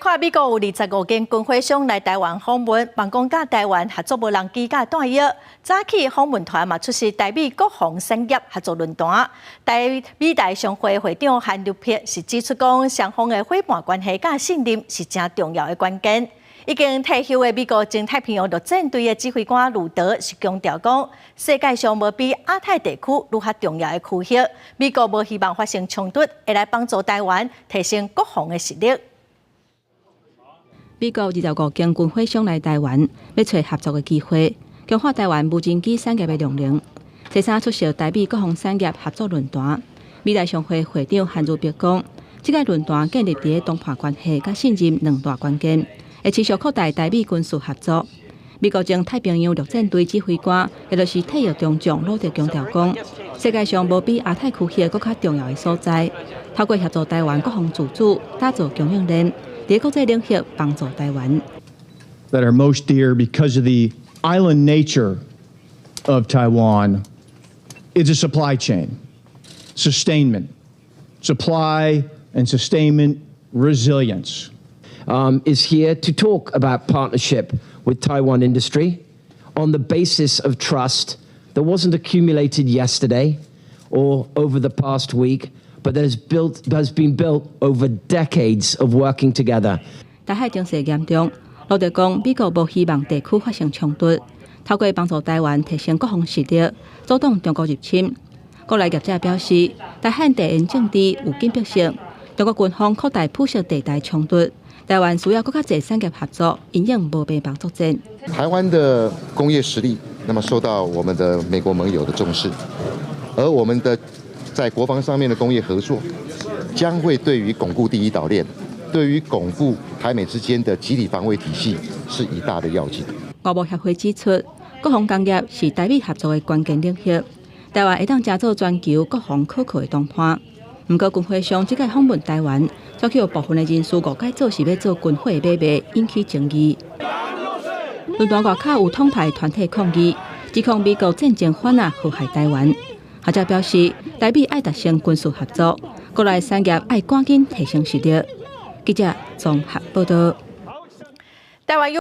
看美國有25間軍火商來台灣訪問，望講佮台灣合作無人機佮彈藥。早起訪問團嘛出席台美國防產業合作論壇。台美台商會會長韓立柏是指出講，雙方的夥伴關係佮信任是誠重要的關鍵。已經退休的美國前太平洋陸戰隊的指揮官呂德是強調講，世界上無比亞太地區愈較重要的區域，美國無希望發生衝突，會來幫助台灣提升國防的實力。美國25間軍火商來台灣，欲揣合作的機會，強化台灣無人機產業的量能。初三出席台美國防產業合作論壇，美台商會會長韓如碧講，這個論壇建立佇同伴關係佮信任兩大關鍵，會持續擴大台美軍事合作。美國前太平洋陸戰隊指揮官，也就是退役中將魯德強調講，世界上無比亞太區域閣較重要的所在，透過協助台灣國防自主，打造供應鏈，佇國際領域幫助台灣。 That are most dear because of the island nature of Taiwan is a supply chain, sustainment, supply and sustainment resilience. Is here to talk about partnership with Taiwan industry on the basis of trust that wasn't accumulated yesterday or over the past week, but that has been built over decades of working together. 台海情勢嚴重，魯德講美國無希望地區發生衝突，透過幫助台灣提升國防實力，阻擋中國入侵。國內業者表示，台海地緣政治有緊迫性，中國軍方擴大灰色地帶衝突，台灣需要閣較濟產業合作，因應無平衡作戰。台灣的工業實力，那麼受到我們的美國盟友的重視，而我們的在國防上面的工業合作，將會對於鞏固第一島鏈，對於鞏固台美之間的集體防衛體系是一大的要緊。外貿協會指出，國防工業是台美合作的關鍵領域，台灣會當成做全球國防可靠的同伴。毋過軍火商這擺訪問台灣，卻予部分的人士誤解做是欲做軍火買賣，引起爭議。論壇外口有統派團體抗議，指控美國戰爭販仔禍害台灣。學者表示，台美愛達成軍事合作，國內產業愛趕緊提升實力。記者綜合報道。台灣有。